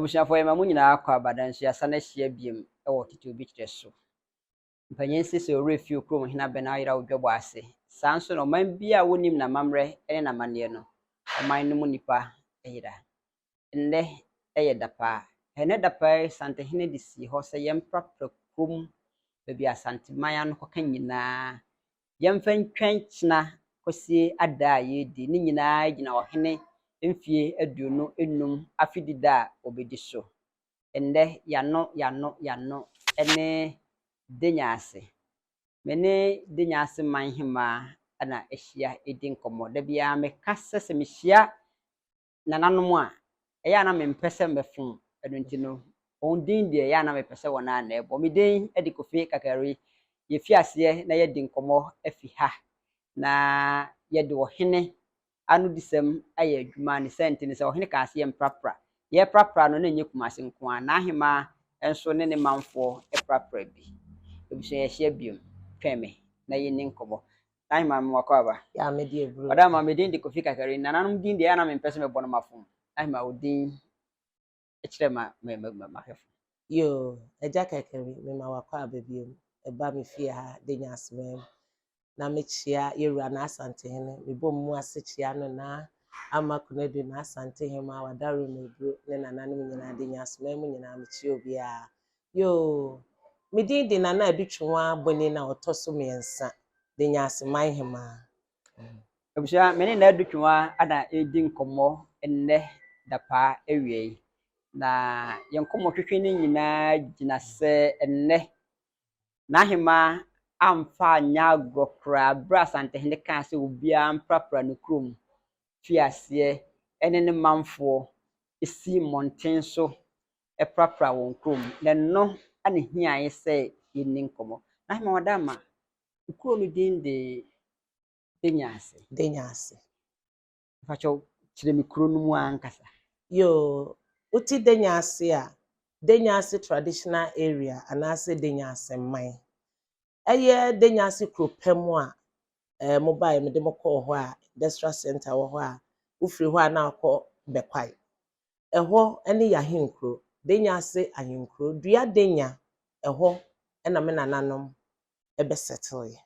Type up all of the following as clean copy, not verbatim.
Abusuafoɔ, yɛma mo nyinaa akɔ aba da nso yɛasan ahyia biom wɔ Tete Obi Kyerɛ so. Mpanyin se sɛ owura fie kurom hene abɛn ayera wo dwabɔ ase. Saa nso na ɔman biara a wonnim n'amammerɛ ne n'amanneɛ no, ɔman no mu nnipa yera. Nnɛ yɛ dapaa. Ɛnnɛ dapaa yi, Santehene de sii hɔ sɛ yɛmprapra kurom baabi a Asanteman ano kɔka nyinaa. Yɛmfa ntwɛn kyena kɔsie ada a yɛredi. Ne nyinaa gyina ɔhene mfie 25 afedida a ɔbɛdi so. Ɛnnɛ, yɛano, yɛano, yɛano ne Denyaase. Me ne Denyaase man hemaa na ahyia redi nkɔmmɔ. Da biara meka sɛ sɛ mehyia nananom a, ɛyɛ a na mempɛ sɛ mɛfom, ɛno nti no, wɔn din deɛ ɛyɛ a na mepɛ sɛ wɔn ara na ɛbɔ. Me din de Kofi Kakari. Yɛfi aseɛ na yɛadi nkɔmmɔ afi ha, na yɛde ɔhene anodisɛm ayɛ adwuma. Ne saa nti no, sɛ ɔhene kaa sɛ yɛmprapra, yɛreprapra no na ɛnyɛ Kumasi nko ara, n'ahemaa nso ne ne manfoɔ prapra bi. Abusua yɛahyia biom, twɛn me na yɛnni nkɔmmɔ. N'ahemaa me wakɔ aba. Ya me deɛ bro. Ɔda ma me din de Kofi Kakari. Nananom din deɛ ɛyɛ a na mempɛ sɛ mebɔ no mafom. N'ahemaa wo din kyerɛ ma ma ma mahwɛfo. Yoo, Agya Kakari, mema wakɔ aba biom. Ɛba me fie ha de nya asomam. Na mekyia yɛwura n'Asantehene, mebɔ mu ase kyia no na Ama Konadu n'Asantehema, Wadaro Mebro ne nananom nyinaa de nya asomam mu nyinaa mekyia obiara. Yoo, me din de Nana Adutwuma Boni na ɔtɔ so mmiɛnsa de nya aseman hemaa. Abusua, me ne Nana Adutwuma ana ɛredi nkɔmmɔ nnɛ dapaa awia yi. Na yɛn nkɔmmɔtwetwe no nyinaa gyina sɛ nnɛ n'ahemaa amfa anyɛ agorɔ koraa berɛ a Asantehene kaa sɛ obiara mprapra ne kurom fi aseɛ ne ne manfoɔ si mmɔnten so prapra wɔn kurom. Na ɛno ana hiaeɛ sɛ yɛnni nkɔmmɔ. N'ahemaa ɔda ama, wo kuro no din de Denyaase. De nya ase. Mpakyɛw, kyerɛ me kuro no mu ankasa. Yoo, wote Denyaase a, Denyaase traditional area anaasɛ Denyaase man. Ɛyɛ Denyaase kuro pɛ mu a mobaeɛ mede mo kɔɔ hɔ a industrial center wɔ hɔ a wofiri hɔ a na akɔ Bɛkwae. Ɛhɔ ne yɛ ahenkuro. Denyaase ahenkuro. Dua Denya ɛhɔ ɛna me nananom ɛbɛsɛteleeɛ.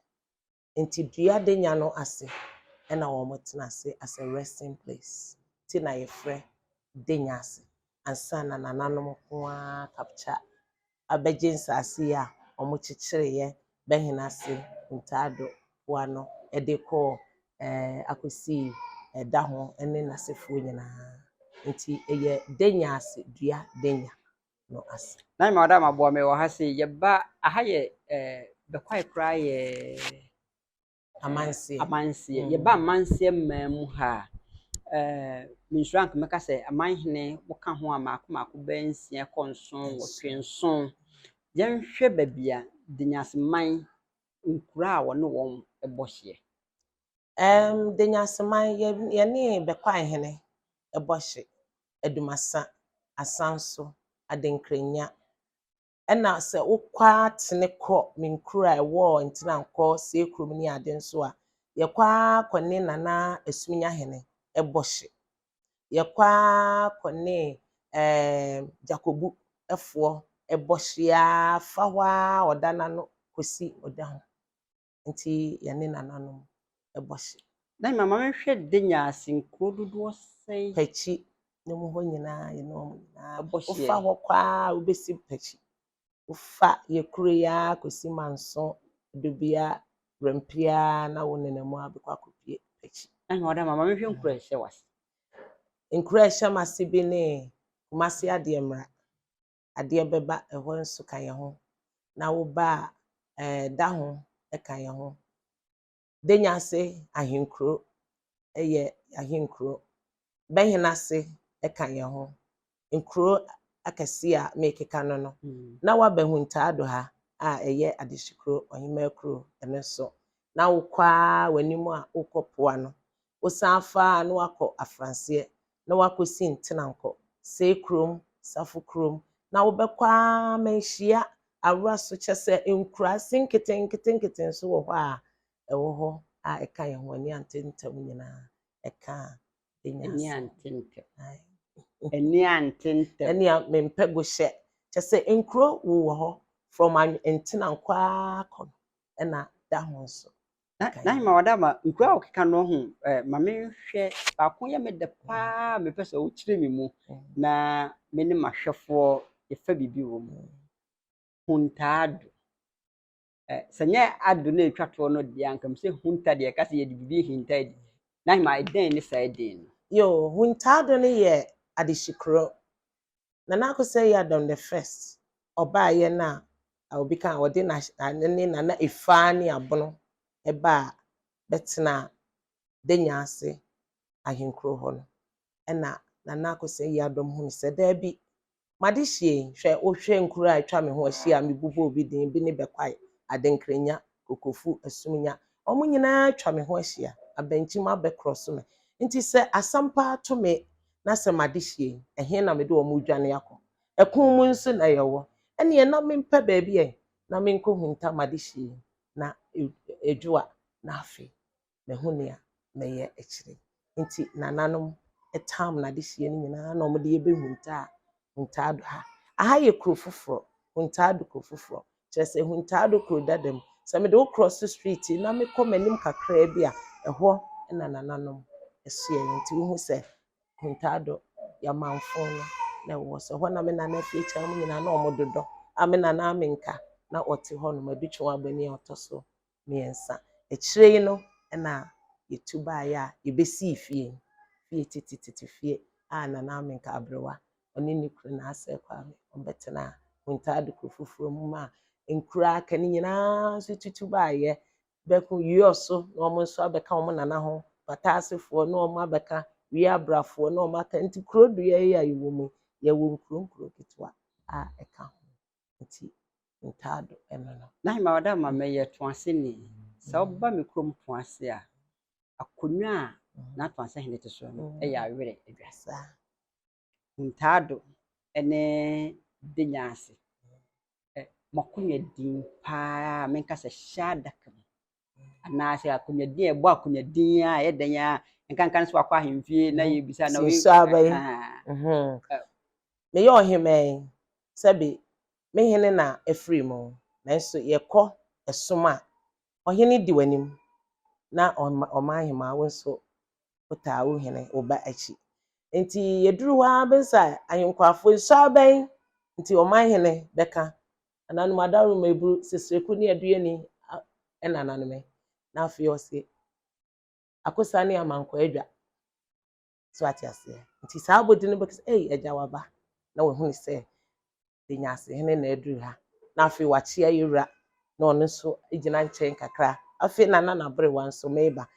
Nti dua Denya no ase ɛna wɔn tena ase as a resting place. Nti na yɛfrɛ Denyaase ansa na nananom nko ara capture abɛgye nsaase yi a wɔkyekyereeɛ Bɛhenase, Ntaado, Poano ɛde kɔɔ akɔsii ɛda ho ne n'asefoɔ nyinaa. Nti ɛyɛ Denyaase dua Denya no ase. N'ahemaa ɔda ama boa me wɔ ha sei. Yɛba aha yɛ Bɛkwae koraa yɛ Amanseɛ. Amanseɛ. Yɛba amanseɛ mmaa mu ha a, mensuro anka mɛka sɛ amanhene woka ho a maako maako bɛyɛ 6 kɔ 7, 8, 7. Yɛnhwɛ baabi a Denyaase man nkuro a wɔne wɔn bɔ hyeɛ. Denyaase man yɛne Bɛkwae ɛbɔ hye, Adumasa, Asanso, Adenkranya. Ɛna sɛ wokɔ atene kɔ me nkuro a ɛwɔ Ntenankɔ, Seekurom ne ade nso a, yɛkɔ ara kɔ ne Nana Asuminyahene ɛbɔ hye. Yɛkɔ ara kɔ ne Jakobu ɛfoɔ ɛbɔ hye ara fa hɔ ara ɔda n'ano kɔsi ɔda ho. Nti yɛne nananom ɛbɔ hye. N'ahemaa ma menhwɛ Denyaase nkuro dodoɔ sɛn Pakyi ne mu hɔ nyinaa yɛne wɔn nyinaa. ɛbɔ hyeɛ. Wofa hɔ kɔ ara wobɛsi Pakyi. Wofa yɛ kuro yi ara kɔsi Manso, Dubia, Rempia na wo nenam mu abɛkɔ akɔpie Pakyi. N'ahemaa ɔda ama ma menhwɛ nkuro a ɛhyɛ w'ase. Nkuro a ɛhyɛ m'ase bi ne Kumasi Adeɛ Mmra. Adeɛ bɛba ɛhɔ nso ka yɛn ho. Na woba a da ho ka yɛn ho. Denyaase ahenkuro ɛyɛ ahenkuro. Bɛhenase ka yɛn ho. Nkuro akɛseɛ a merekeka no no. Na woaba Huntaado ha a ɛyɛ Adehyekuro, Ɔhemaa kuro ɛno nso. Na wokɔ ara w'anim a wokɔ Poano. Wosan fa a na wakɔ Afranseɛ na wakɔsi Ntenankɔ, Seekurom, Safo kurom. Na wobɛkɔ ara Manhyia, Awura so kyɛ sɛ nkuraase nketenkete nso wɔ hɔ a ɛwɔ hɔ a ɛka yɛn ho ani ante ntam nyinaa ɛka Ani Denyaase. ante ntɛm. Aye. Ani ante ntɛm. Ɛne a mempɛ gohyɛ. Kyɛ sɛ nkuro wowɔ hɔ from Ntenankɔ ara kɔ no ɛna da ho nso. Na na ahema wada ma nkuro a wɔkeka no ho ma menhwɛ baako yɛ me dɛ paa, mepɛ sɛ wokyerɛ me mu na me ne m'ahwɛfoɔ yɛfa biribi wɔ mu. Huntaado. Sɛ nyɛ ado na ɛtwa toɔ no deɛ, anka sɛ hunta deɛ ɛka sɛ yɛde biribi hinta adi. Na ahema, ɛdɛn ne saa din no? Yo, Huntaado no yɛ adehyekuro. Nana Akosua Yiadom the first ɔbaayɛ no a, obi ka ɔde na ne Nana Efaa ne Abono ɛbaa bɛtena Denya ase ahenkuro hɔ no, ɛna Nana Akosua Yiadom hunu sɛ daabi, m'adehyie yi, hwɛ, wohwɛ nkuro a atwa me ho ahyia a mebobɔ obi din bi ne Bɛkwae, Adenkranya, Kokofu, Asumnya, wɔn nyinaa atwa me ho ahyia, Abankyim abɛkorɔ so me. Nti sɛ asɛm paa to me na sɛ m'adehyie yi, ɛhe na mede wɔn dwane akɔ? Ɛko mu nso na yɛwɔ. Ɛneɛ na mempɛ baabi ɛ na menkɔ hunta m'adehyie yi na edwo a, na afei mahu nea mɛyɛ akyire. Nti nananom ɛtam n'adehyie no nyinaa na wɔde yɛbɛhunta a Huntaado ha. Aha yɛ kuro foforɔ, Huntaado kuro foforɔ. Kyerɛ sɛ Huntaado kuro dada mu. Sɛ mede wo cross street yi na mekɔ m'anim kakraa bi a, ɛhɔ na nananom ɛsoɛ. Nti wohu sɛ Huntaado yɛamanfo no na ɛwɔ so. Ɛhɔ na me nana afie mu nyinaa na wɔn dodɔ. A me nana Amenka na ɔte hɔnom, Abitwe Abani a ɔtɔ so mmiɛnsa. Akyire yi no ɛna yɛtu baeɛ a yɛbɛsii fie. Fie tetetete fie a Nana Amenka aberewa ɔne ne kunu Naasɛ Kwame wɔbɛtena Huntaado kuro foforɔ mu ma nkuro a aka no nyinaa nso tutu baeɛ. Bɛko Wiɔso na wɔn nso abɛka wɔn nana ho, Pataasefoɔ na wɔn abɛka, Wiabrafoɔ na wɔn aka. Nti kuro dua yi a yɛwɔ mu yi, yɛwɔ nkuro nkuro ketewa a ɛka ho. Nti Huntaado ɛno no. Na ahema wada ma mɛyɛ Toaseni. Sɛ woba me kurom Toase a, akonnwa a na Toase hene te so no ɛyɛ Awerɛ Adwa. Saa. Huntaado ne Denya ase. Mo akonnwa din paa, menka sɛ hyɛ adaka mu anaasɛ akonnwa din a ɛbɔ akonnwa din a ɛyɛ dan a nkanka no sɛ wakɔ ahemfie na yɛbisa na Sinsu aba yi. Ah, Meyɛ ɔhemaa yi, sɛbi me hene na efiri mu, nanso yɛkɔ ɛsom a, ɔhene di w'anim na ɔman hemaa wo nso wotaa wo hene wo ba akyi. Nti yɛduru hɔ ara bɛsa ahenkwafo nsu abɛn, nti ɔman hene bɛka nananom adaroma eburu Sesreku ne Aduani ɛna nananom yi. Na afei ɔse Akosa ne Amankwa Adwa. So ate aseɛ. Nti saa abɔdin no bɛka sɛ, ei, agya waba, na wahunu sɛ Denyaasehene na aduru ha. Na afei wakyea yɛwura na ɔno nso gyina nkyɛn kakra. Afei nana n'aberewa nso meba.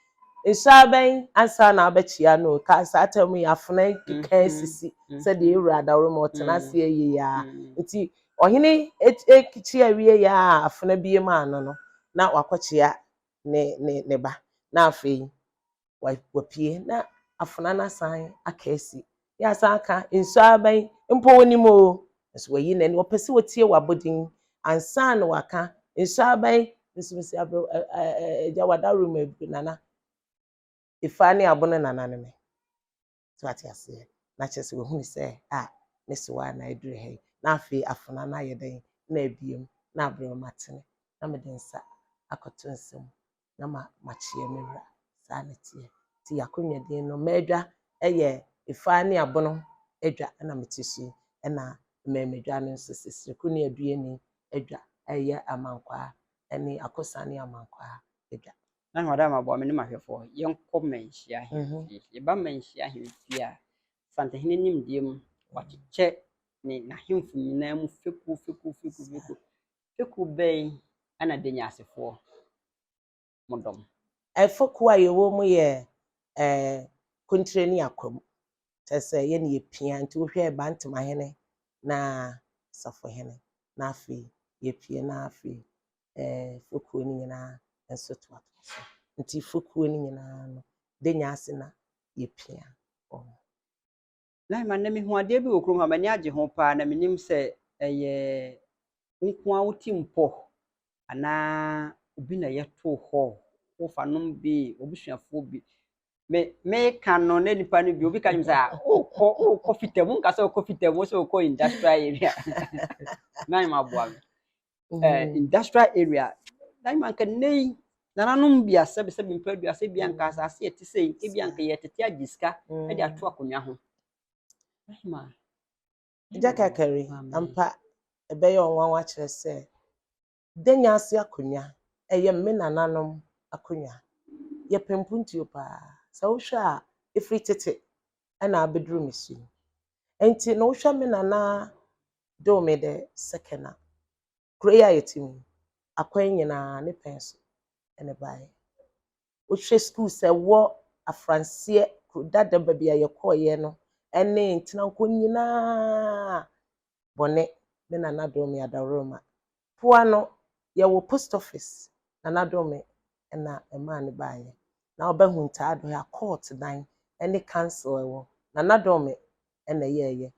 Nsu abɛn ansa na abɛkyea no ka saa tam yi afena keka asisi sɛdeɛ yɛwura adaworoma ɔtena ase yie a. Nti ɔhene ekyia wie yɛ a, afena bie maa no no na wakɔkyea ne ba, na afei wapue na afena no asan aka asi. Yɛ asan aka nsu abɛn mpo onim o, nso wayi n'ani, ɔpɛ sɛ otie w'abɔdin ansa na waka nsu abɛn nso mesi abere ɛ ɛ agya wadaroma ebu nana Efa ne Abono nana no me so ate aseɛ, na kyerɛ sɛ wahunu sɛ a ne sewa na aduru ha yi, na afei afena no ayɛ dɛn na abiem na aberɛma tene na mede nsa akɔto nsam na ma makyea me wura. Saa na teɛ. Nti akonnwa din no mmadwa yɛ Efa ne Abono adwa ɛna mete so yi, ɛna mmɛɛmadwa no nso Sesreku ne Aduani adwa, ɛyɛ Amankwaa ɛne Akosa ne Amankwaa adwa. Na ahema wada ma boa me ne m'ahwɛfoɔ yɛnkɔ Manhyia ahemfie. Yɛba Manhyia ahemfie a, Santehene nimdeɛ mu wakyekyɛ ne n'ahemfo nyinaa mu fekuo fekuo fekuo fekuo fekuo. Bɛn ɛna Denyasefoɔ mo dɔm? Ɛfɔkuo a yɛwɔ mu yɛ Kontire ne Akwam. Kyerɛ sɛ yɛne yɛpia, nti wohwɛ Bantamahene na Safohene na afei yɛpie na afei fokuo no nyinaa nso toatoa so. Nti fokuo no nyinaa no, Denya ase na yɛpia wɔn. Na ahema, nnɛ mehu adeɛ bi wɔ kurom ha, m'ani agye ho paa, na menim sɛ ɛyɛ wo nko ara wo ti mpɔ anaa obi na yɛtoo hɔ, wofa nom bi, wabusuafoɔ bi. Me meka no na nipa no bi obi ka kyerɛ me sɛ, "Ah, wokɔ fitam, nka sɛ wokɔ fitam, wo sɛ wokɔ industrial area." Na ma aboa me. Industrial area na ma nka nnɛ yi nananom bi asɛbesɛbe mpa aduasa bi anka asase yɛte sɛ yi, ebi anka yɛtete agye sika de ato akonnwa ho. Ahima. Agya Kakari, Maame. Ampa ɛbɛyɛ ɔnwanwa kyerɛ sɛ Denya ase akonnwa ɛyɛ me nananom akonnwa. Yɛpɛ mpuntuo paa. Sɛ wohwɛ a, ɛfiri tete ɛna abɛduru me so yi. Nti na wohwɛ me nana Dome the second a, kuro yi a yɛte mu yi, akwan nyinaa ne pɛn so ɛna ɛbaeɛ. Wohwɛ schools a ɛwɔ Afranseɛ kuro dada baabi a yɛkɔɔeɛ no ɛne Ntenankɔ nyinaa bɔne me nana Dome Adaworoma. Poa no, yɛwɔ post office, nana Dome ɛna ɛmaa ne baeɛ. Na wobɛhu Ntaado a court dan ɛne council ɛwɔ nana Dome ɛna ɛyɛɛyɛ.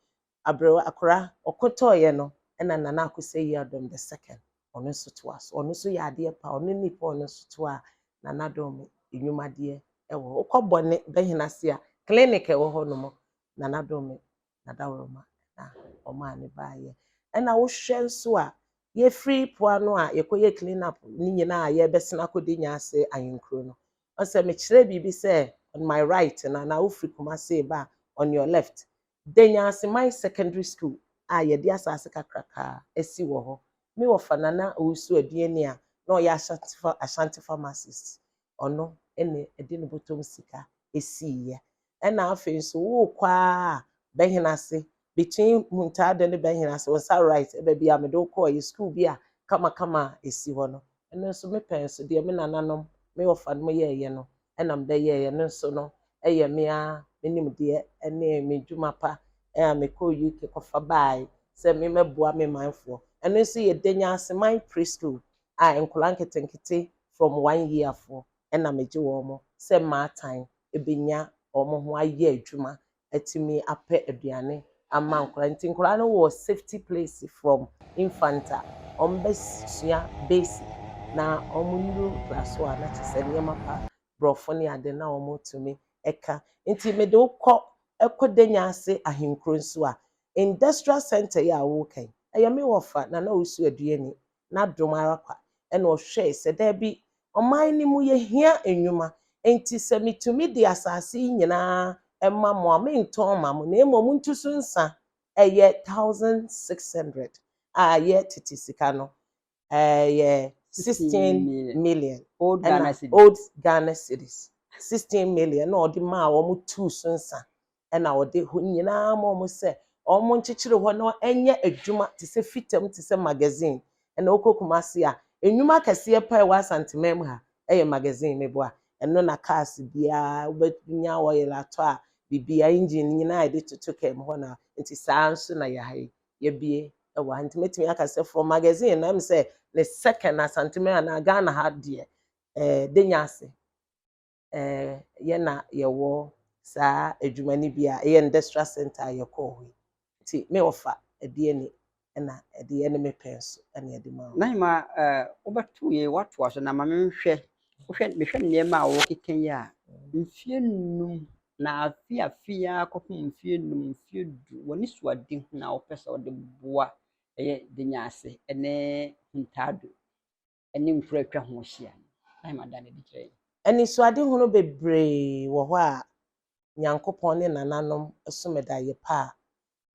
Aberewa akora ɔkotɔɔyɛ no ɛna Nana Akosua Yiadom the second ɔno nso toa so. Ɔno nso yɛ adeɛ pa. Ɔno nipa ɔno nso toa nana Dome nnwumadeɛ ɛwɔ hɔ. Wokɔ bɔne bɛhena a clinic ɛwɔ hɔ nom, nana Dome Nadaworoma na ɔmaa ne baeɛ. Ɛna wohwɛ nso a, yɛfiri poa no a yɛkɔyɛ clean up ne nyinaa a yɛbɛsena akɔ Denya ase ahenkuro no, ɔsɛ mekyerɛ biribi sɛ on my right na wofiri Kumase ba a, on your left, Denya ase man secondary school a yɛde asase kakraka asi wɔ hɔ. Me wɔfa Nana Owusu Aduani a na ɔyɛ Ashanti pharmacist, ɔno ɛna ɛde ne bɔtɔm sika esiiɛ. Ɛna afei nso wokɔ a bɛhena ase between Muntaado ne bɛhena ase, wɔn nsa right, baabi a mede wokɔɔ yɛ school bi a kamakama a esi hɔ no, ɛno nso me pɛn so deɛ me nananom me wɔfa no yɛɛyɛ no ɛna mbɛyɛɛyɛ no nso no ɛyɛ me ara me nimdeɛ ɛne me dwuma pa ɛa mekɔɔ UK kɔfa baeɛ sɛ me mɛboa me manfoɔ. Ɛno nso yɛ Denya ase man preschool a nkwadaa nketenkete from 1 year foɔ ɛna megye wɔn mo sɛ mmaatan ebenya wɔn ho ayɛ adwuma atumi apɛ aduane ama nkwadaa. Nti nkwadaa no wɔ safety place from infant a wɔn bɛsua basic na wɔn nnuru class one na kyerɛ sɛ nneɛma pa borɔfo ne ade na wɔn tumi ɛka. Nti mede wokɔ ɛkɔ Denya ase ahenkuro nso a, industrial center yi a wɔreka yi, ɛyɛ me wɔfa Nana Owusu Aduani n'adom ara kwa ɛna ɔhwɛɛ sɛ daabi, ɔman no mu yɛhia nnwuma, nti sɛ metumi de asase yi nyinaa ɛma mo a, mentɔn ma mo na mmom ntu so nsa. Ɛyɛ 1,600 a ɛyɛ tete sika no, ɛyɛ 16 million. Million. Old Ghana ɛna cedi. Old Ghana cedis 16 million na ɔde maa wɔn tuu so nsa, ɛna ɔde hɔ nyinaa ma wɔn sɛ wɔn nkyekyere hɔ na ɛnyɛ adwuma te sɛ fitam, te sɛ magazine. Ɛna okɔ Kumasi a, nnwuma kɛseɛ pa a ɛwɔ Asanteman mu ha ɛyɛ magazine meboa ɛno na cars biara wobɛnya oil atɔ a, biribiara engine nyinaa yɛde toto kaa mu hɔ. Na nti saa nso na yɛ ha yi yɛbie ɛwɔ ha. Nti mɛtumi aka sɛ from magazine na sɛ ne second Asanteman anaa Ghana ha deɛ, Denya ase yɛ na yɛwɔ saa adwuma no bi a ɛyɛ industrial center a yɛkɔɔ hɔ yi. Nti me wɔfa Aduani ɛna ɛde yɛ ne me pɛn so ɛna yɛde ma wɔn. Na ma wobɛto yɛ watoa so na ma menhwɛ, wohwɛ mehwɛ nneɛma a wɔkeka yi a, mfie 5 na afe afe ara kɔpem mfie 5, mfie 10, w'ani so ade hu na wopɛ sɛ wode boa ɛyɛ Denya ase ne Ntaado ne nkuro a atwa ho ahyia no. Na ma da no adi kyerɛ yɛn. Anisoadehunu bebree wɔ hɔ a Nyankopɔn ne nananom som da yɛ pa a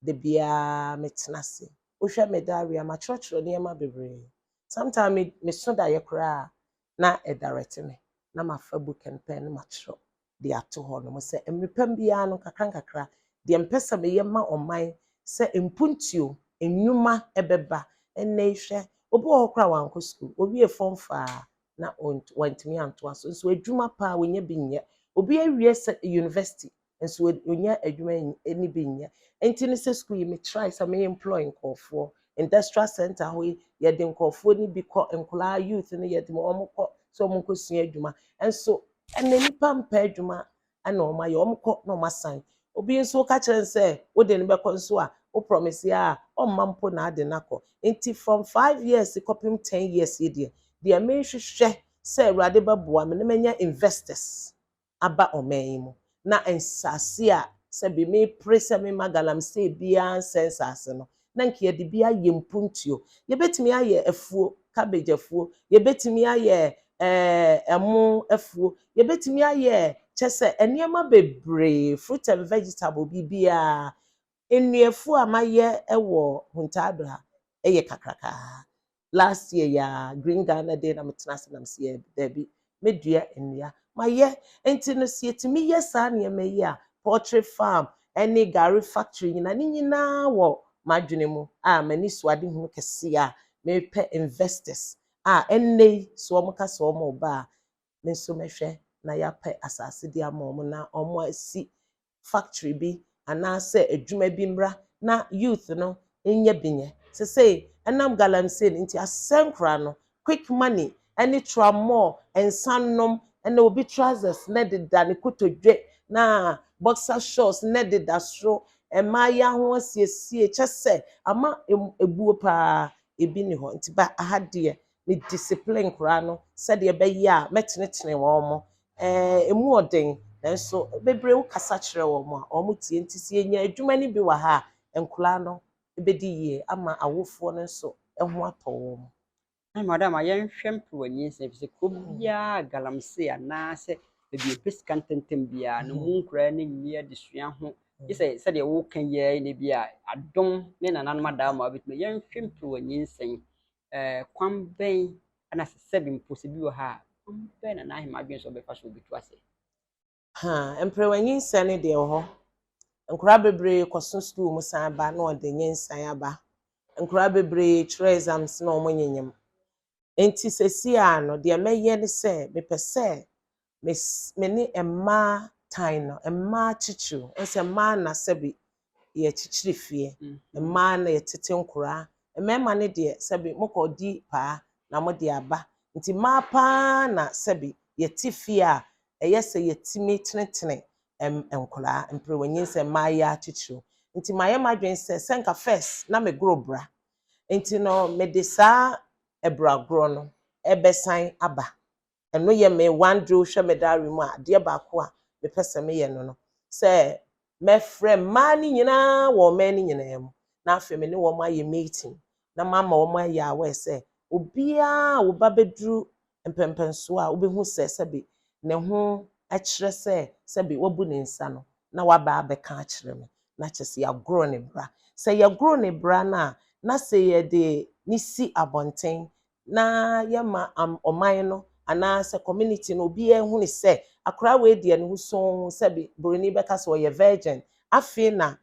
da biara metena ase. Wohwɛ me diary a, matwerɛtwerɛ nneɛma bebree. Sometimes me meso daeɛ koraa na ɛdirect me na mafa book and pen na matwerɛ de ato hɔ nom sɛ mmerɛ biara no nkakra nkakra deɛ mpɛ sɛ meyɛ ma ɔman sɛ mpuntuo nnwuma ɛbɛba. Ɛnnɛ yi hwɛ, obi wɔ hɔ koraa a wankɔ school, owie form faa na wantumi antoa so nso adwuma paa wonya bi nyɛ. Obi awie sɛ university nso onya adwuma ni bi nyɛ. Nti ne sɛ school yi me try sɛ me employ nkurɔfoɔ. Industrial center hɔ yi, yɛde nkurɔfoɔ no bi kɔ, nkɔlaa youth no yɛde wɔn kɔ sɛ wɔn nkɔsua adwuma. Nso ɛnna nipa mpɛ adwuma ɛna wɔn ayɛ wɔn kɔ na wɔn asan. Obi nso ka kyerɛ no sɛ wode no bɛkɔ nso a, wo promise a ɔmma mpo na ade no akɔ. Nti from 5 years kɔpem 10 years yi deɛ mehwehwɛ sɛ Awurade bɛboa me na manya investors. aba ɔman yi mu na nsase a sɛbi mepere sɛ mema galamsey biara nsɛ nsase no, na nka yɛde bi ayɛ mpuntuo. Yɛbɛtumi ayɛ afuo, cabbage afuo, yɛbɛtumi ayɛ ɛmo afuo, yɛbɛtumi ayɛ kyɛ sɛ nneɛma bebree, fruit and vegetable, biribiara. Nnuafuo a mayɛ wɔ Huntaado ha yɛ kakrakaa. Last year yaa Green Ghana Day na metena ase na mesi yɛ daabi, medua nnua mayɛ. Nti no, sɛ yɛtumi yɛ saa nneɛma yi a, poultry farm ne gari factory nyinaa ne nyinaa wɔ m'adwene mu a m'ani so adehunu kɛseɛ a mepɛ investors a ɛnnɛ yi sɛ wɔn ka sɛ wɔn reba a, me nso mɛhwɛ na yɛapɛ asase de ama wɔn na wɔn asi factory bi anaasɛ adwuma bi mmra na youth no nyɛ bi nyɛ. Sesei ɛnam galamsey no nti asɛ nkora no quick money ɛne tramol, nsa nom, ɛna obi trousers na deda ne kotodwe na boxer shorts na deda soro. Mmaa yi ho asiesie kyɛ sɛ ama ebuo paa ebi ni hɔ. Nti ba aha deɛ, me discipline koraa no sɛdeɛ ɛbɛyɛ a mɛtenetene wɔn mo emu ɔden, nanso bebree wo kasa kyerɛ wɔn a, wɔn tie. Nti sɛ yɛnya adwuma no bi wɔ ha a, nkwadaa no bɛdi yie ama awofoɔ no nso ho atɔ wɔn. Na madam, a yɛnhwɛ mperewa nyinsɛn, ɛfiri sɛ kuro biara galamsey anaasɛ baabi a ɛpɛ sika ntɛmntɛm biara no mu, nkoraa no nni adesua ho gye sɛ sɛdeɛ woka yi ara na bi a adom ne nananom adaa ma wobɛtumi. Yɛnhwɛ mperewa nyinsɛn, kwan bɛn ana sɛ sɛbi mpo sɛ bi wɔ ha a, kwan bɛn na n'ahema adwene sɛ ɔbɛfa so ɔbɛtu ase? Ha, mperewa nyinsɛn no deɛ wɔ hɔ. Nkwadaa bebree kɔso sukuu mu san ba na wɔde nyinsɛn aba. Nkwadaa bebree twerɛ exams na wɔn nyenyem. Nti seesei a no, deɛ mɛyɛ ne sɛ mepɛ sɛ me ne mmaa tan no, mmaa titiriw sɛ mmaa na sɛbi yɛkyekyere fie, mmaa na yɛtete nkoraa. Mmarima no deɛ, sɛbi mokɔdi paa na mode aba. Nti mmaa paa na sɛbi yɛte fie a ɛyɛ sɛ yɛtumi tenetene nkoraa mperewa nyinsɛn, mmaa yi akyekyere. Nti mayɛ m'adwene sɛ nka first na megoro bra, nti no mede saa ɛbragorɔ no ɛbɛsan aba. Ɛno yɛ me one day. Hwɛ me diary mu a, adeɛ baako a mepɛ sɛ meyɛ no sɛ mɛfrɛ mmaa no nyinaa wɔ ɔman no nyinaa mu na afei me ne wɔn ayɛ meeting na mama wɔn ayɛ aware sɛ obiara a wo ba bɛduru mpɛmpɛnsoɔ a wobɛhu sɛ sɛbi ne ho kyerɛ sɛ sɛbi wabu ne nsa no, na waba abɛka akyerɛ me na kyerɛ sɛ yɛagorɔ ne bra. Sɛ yɛgorɔ ne bra no a, na sɛ yɛde ne si abɔnten na yɛma ɔman no anaasɛ community no obiara hu ne sɛ akwaraa wei deɛ, ne ho sɔn, sɛbi buroni bɛka sɛ ɔyɛ virgin, afei na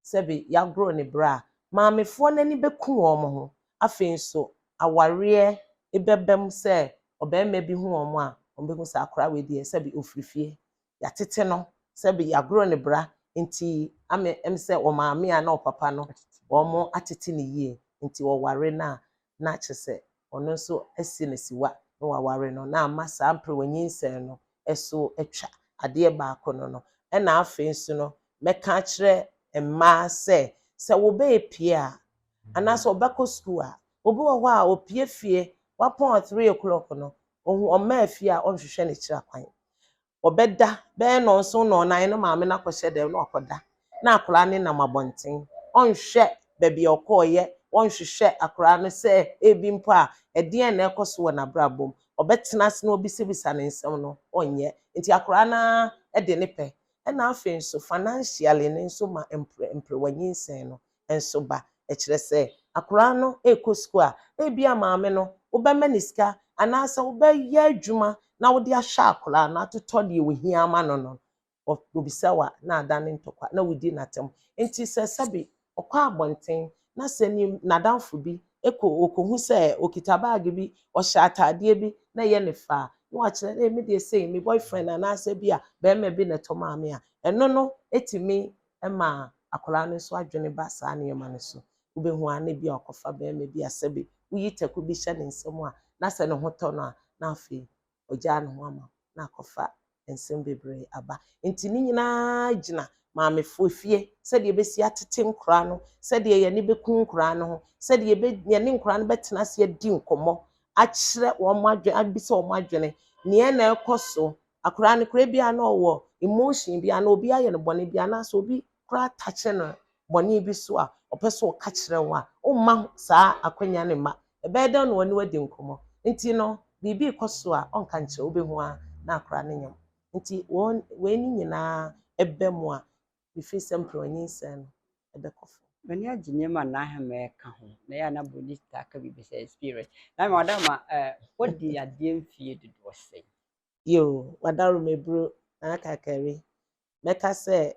sɛbi yɛagorɔ ne bra a, maamefoɔ n'ani bɛku wɔn ho. Afei nso awareɛ bɛba mu sɛ ɔbarima bi hu wɔn a, wɔbɛhu sɛ akwaraa wei deɛ, sɛbi ofiri fie, yɛatete no, sɛbi yɛagorɔ ne bra, nti ame sɛ ɔmaame a na ɔpapa no wɔn atete ne yie. Nti ɔware no a, na kyerɛ sɛ ɔno nso asi ne siwa na waware no na ama saa mperewa nyinsɛn no so atwa. Adeɛ baako no ɛna afei nso no, mɛka akyerɛ mmaa sɛ wɔbɛɛpie a anaasɛ ɔbɛkɔ sukuu a, obi wɔ hɔ a opie fie wapɔn 3 o'clock no, ohun ɔmmaa fie a, ɔnhwehwɛ n'akyiri akwan. Ɔbɛda bɛyɛ 7, 9 no, maame no akɔhyɛ dɛm na wakɔda na akwaraa no nam abɔnten. Ɔnhwɛ baabi a ɔkɔɔyɛ, ɔnhwehwɛ akwaraa no sɛ ebi mpo a ɛdeɛn na ɛkɔ so wɔ n'abrabɔ mu. Ɔbɛtena ase na ɔbisabisa ne nsɛm no, ɔnyɛ. Nti akwaraa no de ne pɛ. Ɛna afei nso financially no nso ma mperewa nyinsɛn no nso ba. Ɛkyerɛ sɛ akwaraa no rekɔ sukuu a, ebi a maame no wobɛma ne sika anaasɛ wobɛyɛ adwuma na wode ahyɛ akwaraa no atotɔ deɛ ohia ama no, obisa wa na ada ne ntɔkwa na wodi n'atɛm. Nti sɛ sɛbi ɔkɔ abɔnten na sɛ ne n'adamfo bi ekɔ okohu sɛ okita baage bi, ɔhyɛ ataadeɛ bi na ɛyɛ ne fa a, na wakyerɛ dɛ me deɛ sei me boyfriend anaasɛ bi a bɛrima bi na ɛtɔ maame a, ɛno no etumi ma akwaraa no nso adwene ba saa nneɛma no so. Wobɛhu a, na bi a ɔkɔfa bɛrima bi a sɛbi woyi taku bi hyɛ ne nsam a, na sɛ ne ho tɔ no a, na afei ɔgyaa ne ho ama na akɔfa nsɛm bebree aba. Nti ne nyinaa gyina maamefoɔ fie, sɛdeɛ ebesi atete nkoraa no, sɛdeɛ yɛne bɛku nkoraa no ho, sɛdeɛ yɛbɛ yɛne nkoraa no bɛtena ase adi nkɔmmɔ akyerɛ wɔn adwene, abisa wɔn adwene nea na ɛkɔ so. Akwadaa no koraa biara na ɔwɔ emotion bi anaa obi ayɛ no bɔne bi anaasɛ obi koraa atakye no bɔne bi so a ɔpɛ sɛ ɔka kyerɛ wo a, womma saa akwannya no mma. Ɛbɛyɛ dɛn na wɔne wo adi nkɔmmɔ? Nti no, biribi rekɔ so a ɔnka nkyerɛ wo, wobɛhu ara na akwadaa no nyam. Nti wɔn wei ne nyinaa ɛba mu a, mefiri sɛ mprɛnyinsɛn no ɛbɛkɔ fam. M'ani agye nneɛma a n'ahema ɛka ho na ɛyɛ a na Buroni taa ka biribi sɛ experience. Na ɔda wadi adeɛ mfie dodoɔ sɛn? Yo, wadaroma na akakari. Mɛka sɛ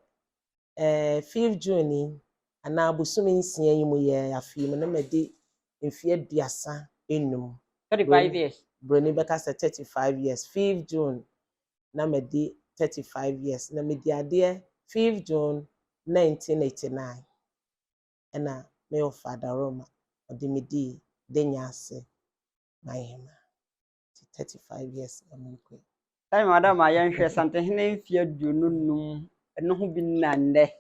5 June yi anaa bosome 6 yi mu yɛ afe yi mu na madi mfeɛ 35. 35 years. Broni bɛka sɛ 35 years. 5 June na madi 35 years. Na medi adeɛ 5 June 1989 ɛna me wɔfa Adaroma ɔde me dii Denya ase Manhema. Nti 35 years na merekɔ yi. Time madam a yɛnhwɛ Santehene mfeɛ 25 ɛno ho bi na nnɛ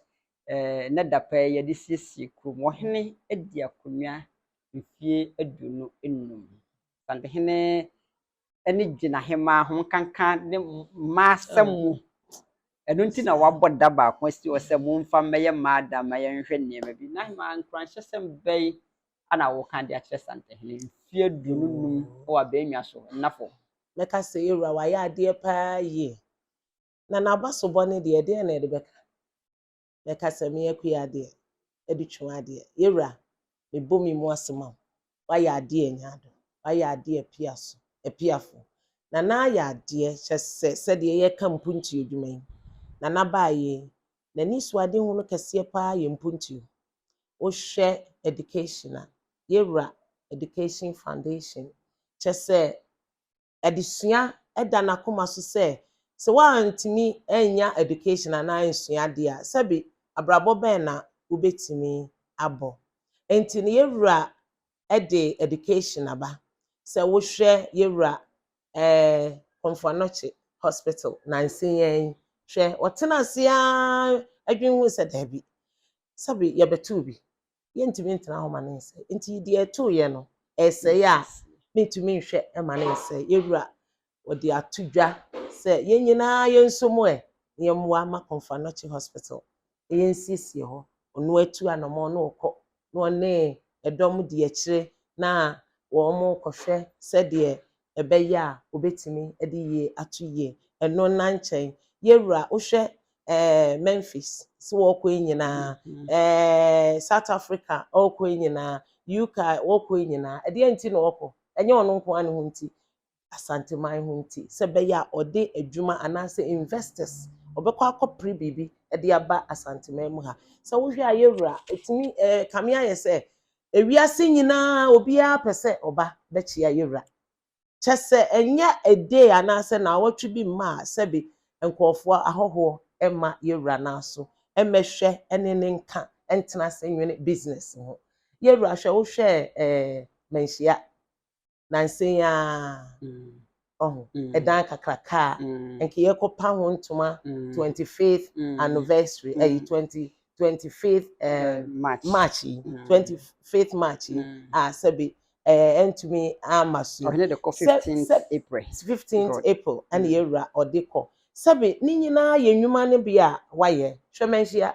nnɛ da pa yi yɛde siesie kurom. Ɔhene adi akonnwa mfeɛ 25. Santehene ani gye n'ahemmaa ho nkanka ne mmaa asɛm mu. Ɛno nti na wabɔ da baako asi hɔ sɛ momfa mmɛyɛ mmaa da ma yɛnhwɛ nneɛma bi. N'ahemmaa, nkuranhyɛsɛm bɛn ana wɔka de akyerɛ Santehene mfeɛ 25 wɔ abɛnnwa so nnafo? Mɛka sɛ yɛwura wayɛ adeɛ paa yie. Na n'abasobɔ no deɛ, ɛdeɛn na yɛde bɛka? Mɛka sɛ me akua adeɛ, ɛde twam adeɛ. Yɛwura, mebɔ me mu ase ma wo. Wayɛ adeɛ anya ado. Wayɛ adeɛ apia so, apiafo. Nana ayɛ adeɛ kyɛ sɛ sɛdeɛ yɛka mpuntuo adwuma yi. Nana baayɛ yi, n'ani so adehu no kɛseɛ paa yɛ mpuntuo. Wohwɛ education a, yɛwura Education Foundation kyɛ sɛ adesua da n'akoma so sɛ woantumi anya education anaa ansua adeɛ a, sɛbi abrabɔ bɛn na wobɛtumi abɔ? Nti no yɛwura de education aba. Sɛ wohwɛ yɛwura Komfo Anokye Hospital nansa yi ara yi, hwɛ, ɔtena ase ara adwene hu sɛ daabi, sɛbi yɛbɛtoo bi, yɛntumi ntena hɔ ma ne nsɛe. Nti deɛ ɛtooyɛ no, ɛsɛe a mentumi nhwɛ ma ne nsɛe. Yɛwura wɔde ato dwa sɛ yɛn nyinaa yɛnso mu ɛ na yɛmmoa ma Komfo Anokye Hospital na yɛnsiesie hɔ. Ɔno atu anammɔn na ɔkɔ na ɔne ɛdɔm di akyire na wɔn kɔhwɛ sɛdeɛ ɛbɛyɛ a obetumi de yie ato yie. Ɛno na nkyɛn, yɛwura wohwɛ Memphis sɛ wɔrekɔ yi nyinaa, South Africa ɔrekɔ yi nyinaa, UK wɔrekɔ yi nyinaa, ɛdeɛ nti na ɔrekɔ? Ɛnyɛ ɔno nko ara ne ho nti, Asanteman ho nti, sɛ ɛbɛyɛ a ɔde adwuma anaasɛ investors ɔbɛkɔ akɔpere biribi de aba Asanteman mu ha. Sɛ wohwɛ a, yɛwura etumi kame ayɛ sɛ ewiase nyinaa obiara pɛ sɛ ɔba bɛkyia yɛwura. Kyɛ sɛ ɛnyɛ a day anaasɛ naawɔtwe bi mma a sɛbi nkurɔfoɔ ahɔhoɔ mma yɛwura n'aso mmɛhwɛ ne ne nka ntena ase nwene business ho. Yɛwura, hwɛ, wohwɛ Manhyia nansa yi ara ɔho ɛdan kakraka a nka yɛkɔpa ho ntoma 25th anniversary, ɛyi 25th March. March yi, 25th March yi a sɛbi ɛntumi ama so yi. Ɔhene de kɔ 15th April. 15th Good. April ɛna yɛwura ɔde kɔ. Sɛbi ne nyinaa yɛ nnwuma no bi a wayɛ. Hwɛ Manhyia,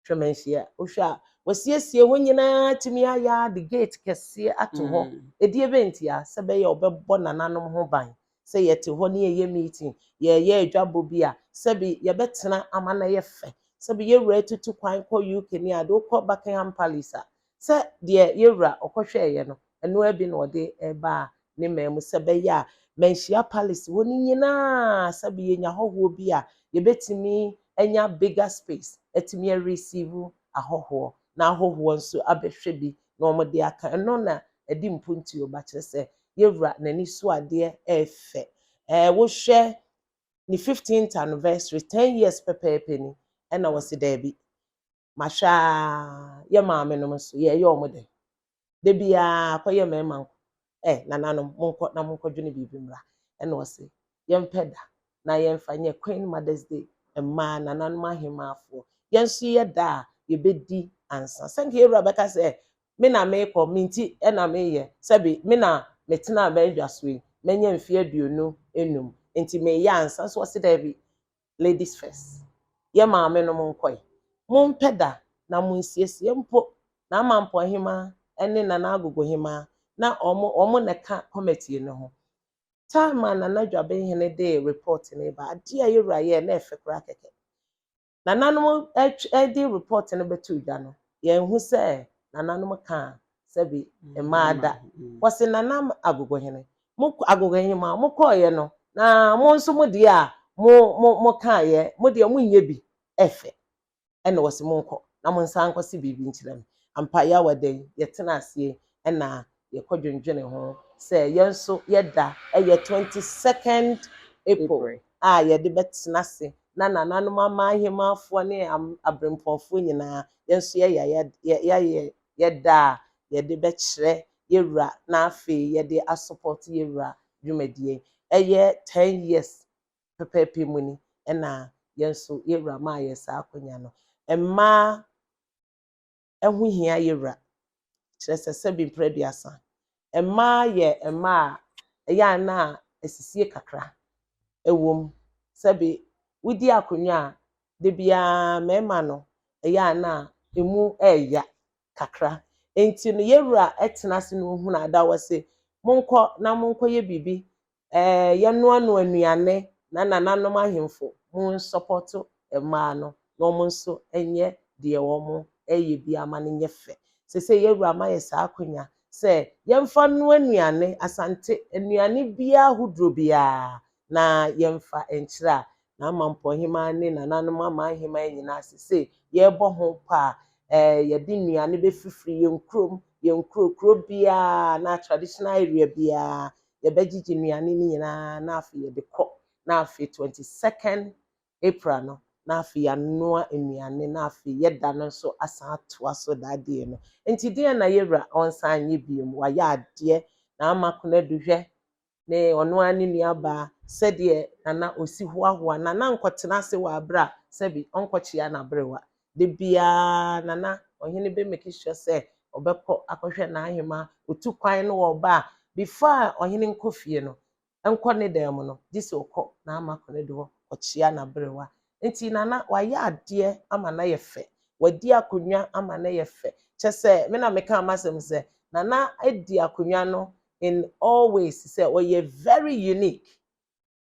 hwɛ Manhyia, wohwɛ a wɔsiesie hɔ nyinaa tumi ayɛ de gate kɛseɛ ato hɔ. Edie bɛntia sɛ bɛyɛ ɔbɛbɔ nananom ho ban sɛ yɛte hɔ ne yɛyɛ meeting, yɛyɛ adwabɔ bi a, sɛbi yɛbɛtena ama no yɛ fɛ. Sɛbi yɛwura tutu kwan kɔ UK ne ade, wokɔ Buckingham Palace a, sɛ deɛ yɛwura ɔkɔhwɛɛyɛ no, ɛnoa bi na ɔde ɛbaa ne man mu sɛ bɛyɛ a Manhyia Palace hɔ no nyinaa, sɛbi yɛnya ahɔhoɔ bi a, yɛbɛtumi anya bigger space atumi areceive ahɔhoɔ na ahɔhoɔ nso abɛhwɛ bi na wɔde aka. Ɛno na ɛde mpuntuo ba. Kyerɛ sɛ yɛwura n'ani so adeɛ ɛɛfɛ. Wohwɛ ne 15th anniversary, 10 years pɛpɛɛpɛ ni, ɛna wɔsi daabi, mahwɛ a yɛ maame nom nso yɛyɛ wɔn de de biara kɔyɛ mmarima nko nananom, monkɔ na monkɔdwene biribi mmra. Ɛna wɔsi yɛmpɛ da na yɛmfa nyɛ Queen Mothers Day, mmaa nananom ahemaafoɔ yɛn nso yɛ da a yɛbɛdi ansa. Sɛnka yɛwura bɛka sɛ me na meekɔ me nti ɛna meyɛ, sɛbi me na metena abɛdwa so yi mɛnya mfeɛ 25. Nti meyɛ ansa nso ɔse daabi, ladies first. Yɛ maame nom nkɔe. Mompɛ da na monsiesie mpo na ama Mpɔnhemaa ne Nana Agogohemaa na ɔmo na ɛka committee no ho. Time a Nana Dwabenhene de report no ba, adeɛ a yɛwura yɛɛ na ɛfɛ koraa kɛkɛ. Nananom ɛde report no bɛto dwa no, yɛnhu sɛ nananom ka sɛbi mmaa da. Wɔsi Nana Agogohene, mo Agogohemaa mokɔɔyɛ no, na mo nso mo deɛ a mo kaeɛ, mo deɛ monyɛ bi ɛfɛ. Ɛna wɔsi monkɔ na mo nsa nkɔsi biribi nkyerɛ me. Ampa yɛawɔ da yi, yɛtena aseɛ ɛna yɛkɔ dwendwene ho sɛ yɛn nso yɛda ɛyɛ 22nd April a yɛde bɛtena ase na nananom ama ahemaafoɔ ne aberempɔnfoɔ nyinaa, yɛn nso yɛayɛ yɛda a yɛde bɛkyerɛ yɛwura na afei yɛde asupport yɛwura dwumadie. Ɛyɛ 10 years pɛpɛɛpɛ mu ni ɛna yɛn nso yɛwura maa yɛ saa akonnwa no. Mmaa ɛho hia yɛwura, kyerɛ sɛ sɛbi mpere aduasa. Mmaa yɛ mmaa a ɛyɛ a na asisie kakra ɛwɔ mu. Sɛbi wodi akonnwa a, da biara mmarima no ɛyɛ a na emu ɛɛya kakra. Nti no yɛwura ɛtena ase na ohunu ada wɔ se monkɔ na monkɔyɛ biribi, yɛnoanoa nnuane na nananom ahemfo monsupport mmaa no na wɔn nso nyɛ deɛ wɔn ɛyɛ bi ama no nyɛ fɛ. Sese yɛwura ama yɛ saa akonnwa sɛ yɛmfa noa nnuane, Asante nnuane biara ahodoɔ biara, na yɛmfa nkyerɛ a na ama Mpɔnhemaa ne nananom ama ahemaa nyinaa sese yɛrebɔ ho pa a yɛde nnuane bɛfifiri yɛn kurom, yɛn kuro kuro biara na traditional area biara yɛbɛgyegye nnuane no nyinaa na afei yɛde kɔ na afei 22nd April no na afei yɛanoa nnuane na afei yɛda no nso asan atoa so daa no. Nti deɛ na yɛwura ɔnsan nyɛ bio, wayɛ adeɛ na ama Konadu hwɛ ne ɔno ara ne nuabaa sɛdeɛ Nana osi hoahoa Nana nkɔtena ase wɔ abere a sɛbi ɔnkɔkyea n'aberewa. De biara Nana ɔhene bɛ make sure sɛ ɔbɛkɔ akɔhwɛ n'ahema. Otu kwan no wɔ ɔba a, before a ɔhene nkɔ fie no, nkɔ ne dan mu no, gye sɛ ɔkɔ n'ama Konadu hɔ ɔkyea n'aberewa. Nti Nana wayɛ adeɛ ama no ayɛ fɛ, wadi akonnwa ama no ayɛ fɛ. Kyɛ sɛ me na meka amasɛm sɛ Nana adi akonnwa no in all ways sɛ ɔyɛ very unique,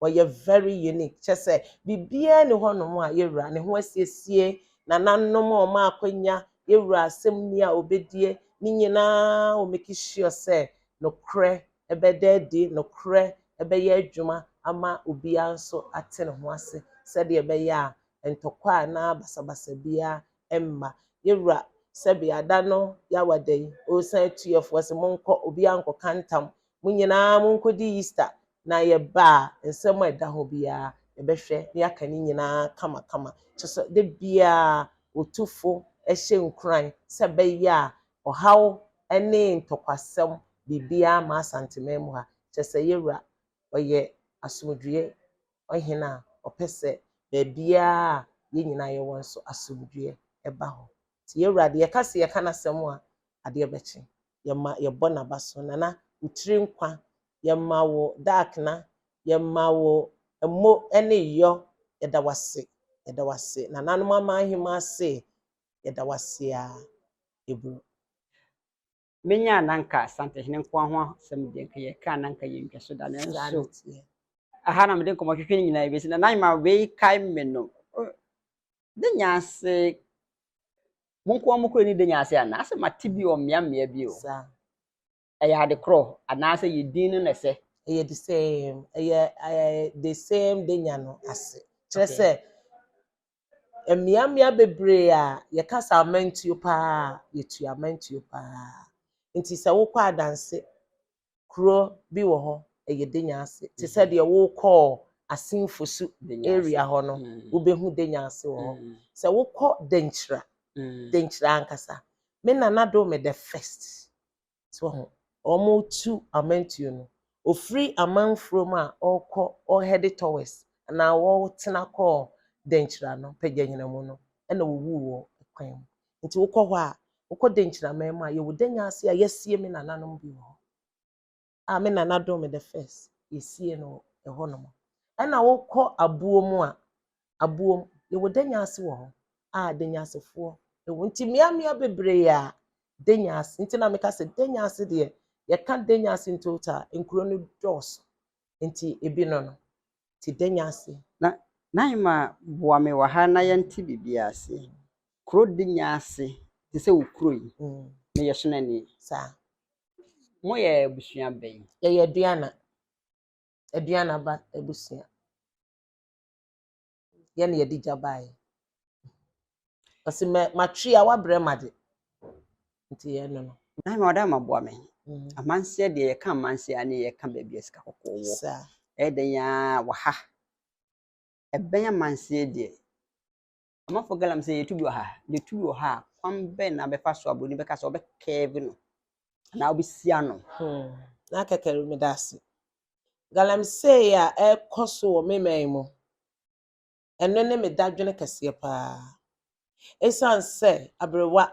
ɔyɛ very unique. Kyɛ sɛ biribiara ni hɔnom a yɛwura ne ho asiesie nananom a ɔmo akonnwa yɛwura asɛm ni a obedie ne nyinaa, o make sure sɛ nokorɛ ɛbɛda adi, nokorɛ ɛbɛyɛ adwuma ama obiara nso ate ne ho ase sɛdeɛ ɛbɛyɛ a ntɔkwa anaa basabasa biara mma. Yɛwura sɛbi ada no yɛawa da yi, ɔresan atu yɛfoɔ sɛ monkɔ, obiara nkɔka ntam, mo nyinaa monkɔdi Easter na yɛba a nsɛm a ɛda hɔ biara yɛbɛhwɛ na yɛaka ne nyinaa kamakama. Kyerɛ sɛ de biara otufo hyɛ nkuran sɛ ɛbɛyɛ a ɔhaw ne ntɔkwasɛm biribiara ma Asanteman mu ha. Kyerɛ sɛ yɛwura ɔyɛ asomdwie ɔhene a ɔpɛ sɛ beebiara a yɛn nyinaa yɛwɔ nso asomdwie ɛba hɔ. Nti yɛwura deɛ yɛka sɛ yɛka n'asɛm a adeɛ bɛkye, yɛma yɛbɔ n'aba so. Nana, wo tiri nkwa, yɛma wo daakena, yɛma wo mmo ne yɔ. Yɛda wase, yɛda wase. Nananom ama ahema ase, yɛda wase a eburu. Menya nanka Asantehene nko ho asɛm deɛ nka yɛka nanka yɛntwa so da. Saa nanso ne teɛ. Aha na mede nkɔmmɔhwehwɛ no nyinaa bɛsi na nan wei kae me no de nya ase mo nko a mo kuro ni de nya ase anaasɛ mate bi wɔ mmeammea bi o. Saa. Ɛyɛ ade korɔ anaasɛ yɛ din no na ɛsɛ? Ɛyɛ the same, ɛyɛ the same de nya no ase. Kyerɛ sɛ mmeammea bebree a yɛka sɛ amantuo paa, yɛtu amantuo paa. Nti sɛ wokɔ Adanse, kuro bi wɔ hɔ ɛyɛ Denya ase. Te sɛ deɛ wokɔɔ Asenfosu Denya ase. Area hɔ no, wobɛhu Denya ase wɔ hɔ. Sɛ wokɔ Denkyira, Denkyira ankasa, me nana Dome the first so ho wɔn tu amantuo no, ofiri amanfurom a ɔrekɔ ɔhead towards anaa wɔtena kɔɔ Denkyira no Pagyanyina mu no, ɛna wɔwuu wɔ kwan mu. Nti wokɔ hɔ a, wokɔ Denkyira man mu a, yɛwɔ Denya ase a yɛasie me nananom bi wɔ hɔ a me nana Dome the first yɛsie no ɛhɔnom. Ɛna wokɔ Aboɔ mu a, Aboɔ mu, yɛwɔ Danya ase wɔ hɔ a Danyasefoɔ ɛwɔ. Nti mmeammea bebree a Danya ase. Nti na meka sɛ Danya ase deɛ, yɛka Danya ase in total, nkuro no dɔɔso. Nti ebi no. Nti Danya ase. Na Naima, boa me wɔ ha na yɛnte biribi ase. Kuro Danya ase te sɛ wo kuro yi, meyɛ Sonani. Saa. Moyɛ abusua bɛn? Yɛyɛ Aduana. Aduana ba abusua. Yɛn na yɛde gya baeɛ. Ɔsi mɛ matwe a wabrɛ ma de. Nti yɛn no. Naima, ɔda ma boa me. Amanseɛ deɛ, yɛka amanseɛ a, ne yɛka baabi a sika kɔkɔɔ wɔ. Saa. Ɛyɛ dɛn ara wɔ ha. Ɛbɛn amanseɛ deɛ, amanfoɔ galamsey yɛtu bi wɔ ha. Yɛtu bi wɔ ha a, kwan bɛn na bɛfa so a buroni bɛka sɛ ɔbɛkɛɛve no anaa wobɛsi ano? Na kɛkɛ meda ase. Galamsey a ɛrekɔ so wɔ me man mu, ɛno ne me dadwene kɛseɛ paa. Esiane sɛ aberewa,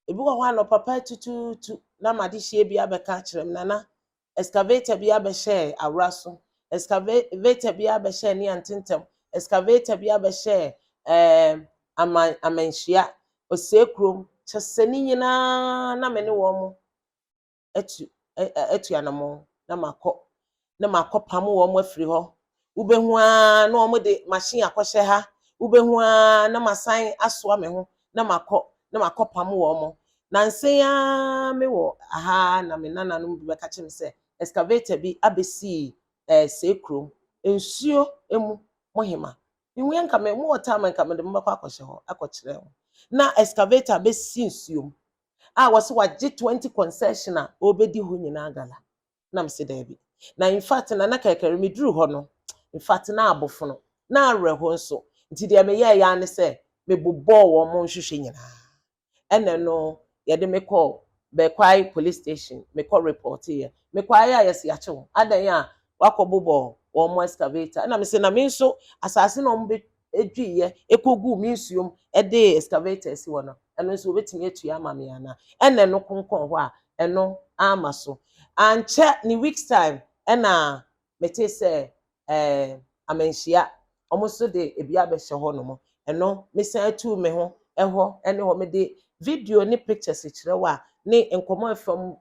ebi wɔ hɔ a anɔpa pa tutuutu na m'adehyeɛ bi abɛka akyerɛ me, "Nana, excavator bi abɛhyɛ awora so, excavator bi abɛhyɛ ne antentam, excavator bi abɛhyɛ amanhyia, osee kurom." Kyɛ sɛ ne nyinaa na me ne wɔn atu anammɔn na makɔ na makɔpam wɔn afiri hɔ. Wobɛhu ara na wɔn de machine akɔhyɛ ha. Wobɛhu ara na masan asoa me ho na makɔ na makɔpam wɔn. Nansa yi ara mewɔ ha na me nananom bi bɛka kyerɛ me sɛ excavator bi abɛsii see kurom nsuo mu. Mo hema mehu yɛ nka me mowɔ time a nka mede mo bɛkɔ akɔhyɛ hɔ akɔkyerɛ ho na excavator bɛsi nsuo mu a wɔsɛ wagye 20 concession a ɔrebɛdi hɔ nyinaa gala. Na mese daabi. Na in fact, Nana Kɛkɛre, meduru hɔ no, in fact, na abofono na awerɛho nso. Nti deɛ meyɛɛ ya ne sɛ mebobɔɔ wɔn mo nhwehwɛ nyinaa. Ɛna no yɛde me kɔɔ Bɛkwae police station. Mekɔ report yɛ, mekɔ ayɛ a yɛsi akye wo adan a wakɔ bobɔ wɔn mo excavator. Ɛna mese na me nso asase na wɔn bɛ edwiyɛ ekogu mi nsuom ɛde excavator si hɔ no, ɛno nso obetumi atua ama me ana? Ɛna ɛno konkɔn hɔ a ɛno ama so ankyɛ ne weeks time ɛna mete sɛ amanhyia wɔn nso de ebi abɛhyɛ hɔ nom. Ɛno mesan atu me ho ɛhɔ ɛne hɔ. Mede video ne pictures kyerɛ wo a ne nkɔmɔ fam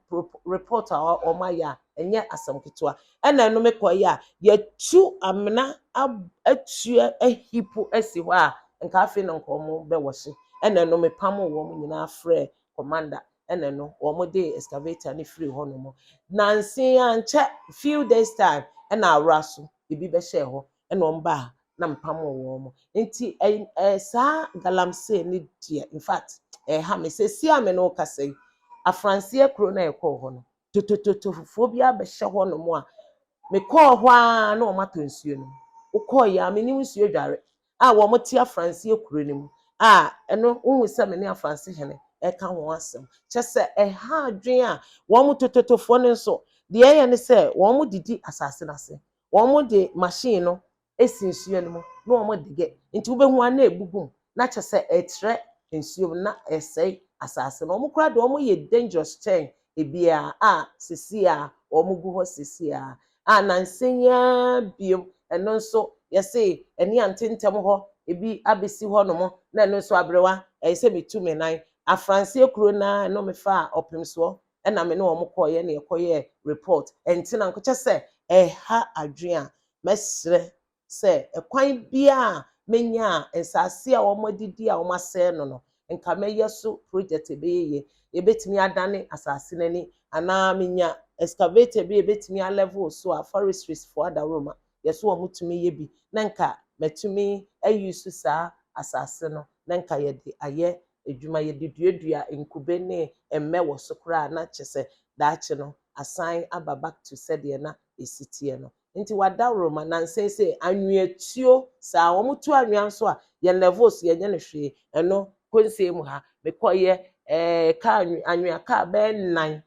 report a wɔn ayɛ a ɛnyɛ asɛm ketewa. Ɛna ɛno mekɔ yi a yɛtu amena atua ahipo asi hɔ a nka afei na nka wɔn bɛwɔhye. Ɛna ɛno mepam wɔn nyinaa frɛ commander. Ɛna ɛno wɔn de excavator ne firi hɔ nom. Nansi ankyɛ, few days time, ɛna awora so ebi bɛhyɛ hɔ. Ɛna wɔn baa na mpam wɔn. Nti ɛy ɛɛ saa galamsey ne deɛ, in fact, ɛha me. Sɛsi a me ne wo kasa yi, afranseɛ kuro na ɛkɔɔ hɔ no, totototofoɔ bi abɛhyɛ hɔ nom a mekɔɔ hɔ ara na wɔn atɔ nsuo no. Wokɔɔ yi a menim nsuo dware a wɔn te afranseɛ kuro no mu a ɛno wohu sɛ me ne afranse hene ɛka ho asɛm. Kyɛ sɛ ɛha adwene a wɔn tototofoɔ no nso deɛ ɛyɛ ne sɛ wɔn didi asase n'ase. Wɔn de machine no esi nsuo no mu na wɔn dege. Nti wobɛhu a na ebugu mu na kyɛ sɛ ɛtrɛ nsuo mu na ɛsɛe asase no. Wɔn koraa deɛ, wɔn yɛ dangerous kyɛn ebiara a sisi a wɔn gu hɔ sisi a nansa yi ara biem. Ɛno nso yɛse ɛne antentam hɔ ebi abɛsi hɔ nom. Na ɛno nso aberewa ɛyɛ sɛ metu me nan afranseɛ kuro naa. Ɛno mefa a ɔpem soɔ ɛna me ne wɔn kɔɔyɛ na yɛkɔyɛ report. Ɛnti na nkokyɛ sɛ ɛha adwene a mɛsrɛ sɛ ɛkwan biara menya a nsaase a wɔn adidi a wɔn asɛe no, nka mɛyɛ so project ɛbɛyɛ yie. Yɛbɛtumi adane asase n'ani anaa menya excavator bi a yɛbɛtumi alevel so a forestries foɔ adaworoma yɛso wɔn tumi yɛ bi na nka mɛtumi ayi so saa asase no na nka yɛde ayɛ adwuma, yɛde duadua nkube ne mmɛ wɔ so koraa na kyerɛ sɛ daakye no asan aba back to sɛdeɛ na esi teɛ no. Nti wadaworoma nansa sɛ anweatuo saa wɔn tu anwea nso a yɛn levels yɛnyɛ no hwee. Ɛno kɔnsie mu ha mekɔyɛ kaa anwea kaa bɛyɛ nnan.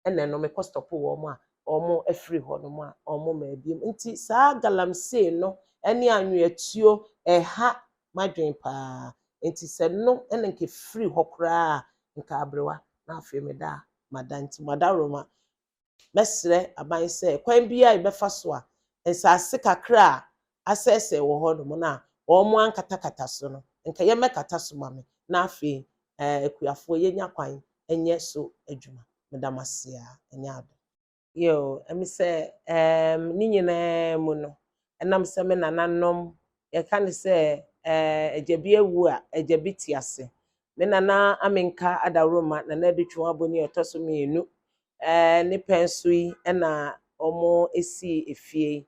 Ɛna ɛno mekɔ stop wɔn a wɔn afiri hɔ nom a wɔn ma ebiem. Nti saa galamsey no ɛne anweatuo ɛha madwen paa. Nti sɛ no ɛna nka firi hɔ koraa nka aberewa na afei meda a mada. Nti madaworoma mɛsrɛ aban sɛ kwan biara yɛbɛfa so a nsase kakra a asɛesɛe wɔ hɔnom no a wɔn ankatakata so no, nka yɛmmɛkata so ma me na afei akuafoɔ yɛnya kwan nyɛ so adwuma. Meda mo ase a ɛnyɛ ade. Yo, ɛmi sɛ ne nyinaa mu no, ɛnam sɛ me nananom yɛka ne sɛ agya bi awu a agya bi te ase. Me nana Amenka Adaworoma, Nana Adutwum Aboni a ɔtɔ so mmienu, ne pɛn so yi ɛna wɔn esii efie yi.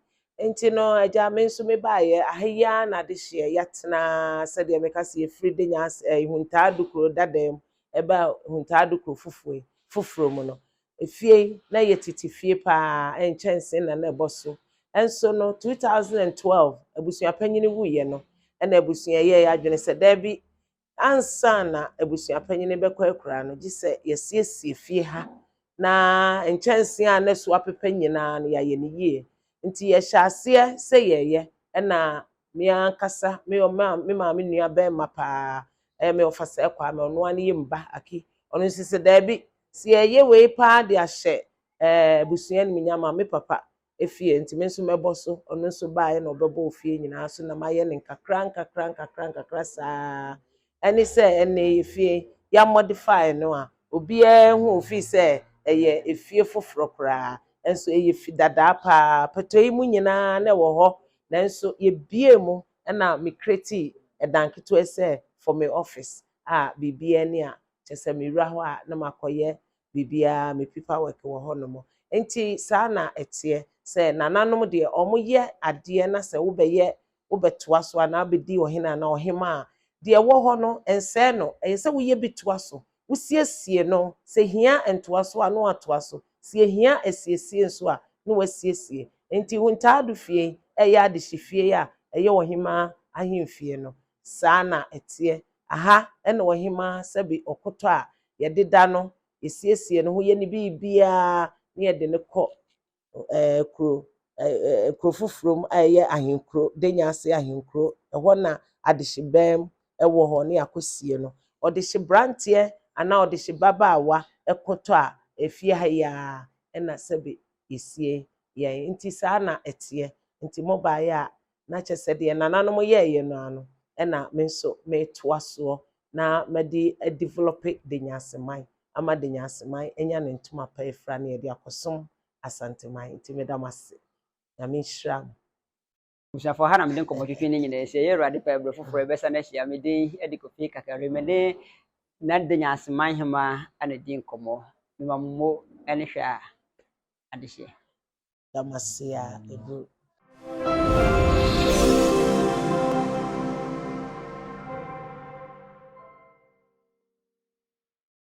Nti no agya me nso mebaeɛ aha yi ara na adehyeɛ yɛatena sɛdeɛ meka sɛ yɛfiri Denya Huntaa Dukuro dada mu ɛbaa Huntaa Dukuro foforɔ yi foforɔ mu no. Efie yi na yɛ tete fie paa, nkyɛnsee na na ɛbɔ so. Nso no 2012 abusuapanyin wuiɛ no, ɛna abusua yɛɛ adwene sɛ daabi, ansa na abusuapanyin bɛkɔ akura no, gye sɛ yɛsiesie fie ha na nkyɛnsee a na so apepa nyinaa no yɛayɛ no yie. Nti yɛhyɛ aseɛ sɛ yɛyɛ, ɛna me ankasa me me maame nua bɛrima paa, ɛyɛ me ɔfa sɛ Kwame, ɔno ara ne yɛ mba aki, ɔno nso sɛ daabi, sɛ yɛyɛ wei paa de ahyɛ abusua animuonyam a me papa efie nti me nso mɛbɔ so. Ɔno nso baeɛ na ɔbɛbɔ ofie nyinaa so na mayɛ no nkakra nkakra nkakra nkakra saa. Ɛne sɛ ɛnɛ efie yɛamodify no a obiara hu ofi sɛ ɛyɛ efie foforɔ koraa, nso ɛyɛ fi dadaa paa. Pɛtɔ yi mu nyinaa na ɛwɔ hɔ, nanso yɛbie mu ɛna me create ɛdan ketewa sɛ for me office a biribiara ni a kyerɛ sɛ mewura hɔ a na makɔyɛ biribiara, me paper work wɔ hɔnom. Nti saa na ɛteɛ sɛ nananom deɛ wɔyɛ adeɛ na sɛ wobɛyɛ wobɛtoa so anaa wobɛdi ɔhene anaa ɔhema a, deɛ ɛwɔ hɔ no nsɛe no. Ɛyɛ sɛ woyɛ bi toa so, wosiesie no. Sɛ hia ntoa so a, na watoa so. Sɛ ehia asiesie nso a, na wasiesie. Nti Huntaado fie ɛyɛ adehye fie a ɛyɛ ɔhema ahemfie no, saa na ɛteɛ. Aha ɛna ɔhema sɛbi ɔkotɔ a yɛde da no, yɛsiesie no ho, yɛ ne biribiara na yɛde no kɔ kuro kuro foforɔ mu a ɛyɛ ahenkuro, Denya ase ahenkuro. Ɛhɔ na adehyebɛn ɛwɔ hɔ ne yɛakɔsie no. Ɔdehye branteɛ anaa ɔdehye babaawa ɛkotɔ a, efie ha yi ara ɛna sɛbi yɛsie yɛn. Nti saa na ɛteɛ. Nti mobaeɛ a, na kyerɛ sɛ deɛ nananom yɛɛyɛ no ano ɛna me nso metoa soɔ na mɛde adevelop Denyaseman ama Denyaseman anya ne ntoma pa afira na yɛde akɔsom Asanteman. Nti meda mo ase, Nyame nhyira mo. Abusuafoɔ, ha na mede nkɔmmɔtwetwe no nyinaa ɛsɛ. Ɛyɛ Awurade pɛ, berɛ foforɔ yɛbɛsa no ahyia. Me din de Kofi Kakari. Me ne na Denyaseman hema ana di nkɔmmɔ. Mema mo mo ne hwɛ a adehyeɛ. Da mo ase a ɛduru.